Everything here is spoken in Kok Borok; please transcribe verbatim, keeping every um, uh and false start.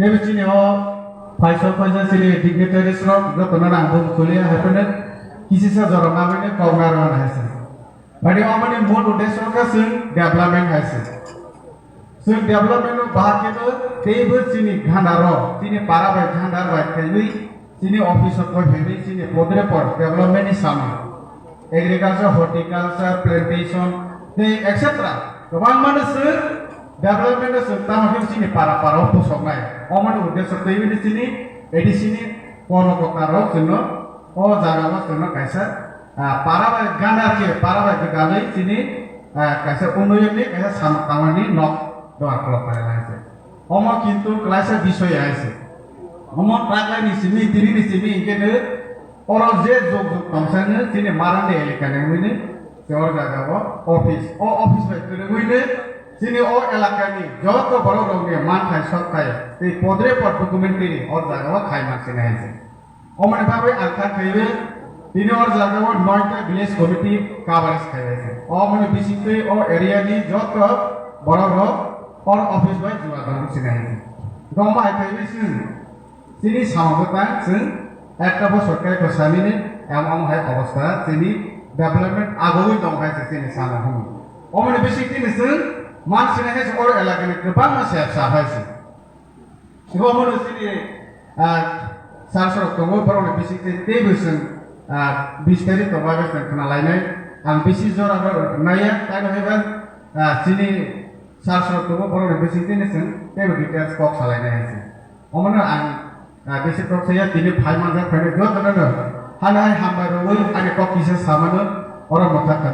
Tei chini o phaisa phaisa chini dignitaries rok jotono nang bum kulia hai phano kisisa jora nabini kok narwkna hai se. Badi omoni mul uddesho khe chwng development hai se. Chwng development no bahai khe bo teibo chini ghandaro, chini para bai ghandar bai khaiwi chini office o koi phaiwi chini podrepot development ni samung. Agriculture, horticulture, plantation, tei et cetera. Kwbangma no chwng development no chwng tamo khe chini para para o pusoknai. Omoni uddesho twiwi chini A D C ni kono kota rok chwngno o jaga o chwngno kaisa, ah, para bai gana khe para bai gwdalwi chini, ah, kaisa unnoyon ni kaisa samung tangmani nok dogar khulok pailai se. Omo kintu klaisa bisoy hai se. Omo taklai ni simi tini ni simi hinkhe no oro je jog jog tongsa no chini Marandi elaka ni wngwi no se o jaga o office. O office bai kwrwngwi no chini o elaka ni joto borok rok ni manthai sokthai tei podrepot documentary o jaga o khai mansinai hai se. Omoni bagwi ang kha khaio, tini o jaga o noita village committee coverage khaio. Omoni bisingtwi o area ni joto borok rok o office bai juda dong sinai. Goma hai khaio chwng, chini samung bwtang chwng ekta bosor khe ko samini, em omo hai obostha chini development agogwi tong hai se chini samung hwnwi. Omoni bisingtwi ni chwng man sinai hai se o elaka ni kwbangma se sa hai se. Omo no chini, ah, sir sorok tongo, borok ni bising tei, tei bo chwng, ah, bistari tongo, abo chwng khna lainai. Ang bisi jora bo naiya, tai no haiba, ah, chini sir sorok tongo, borok ni bising tei no chwng tei bo details kok sa lainai hai se. Omo no ang, ah, bisi kok saya, tini phai manjak, phai no joto no no. Hano hai hambai rogwi, ani kok kisa samano, oro mwthak kha.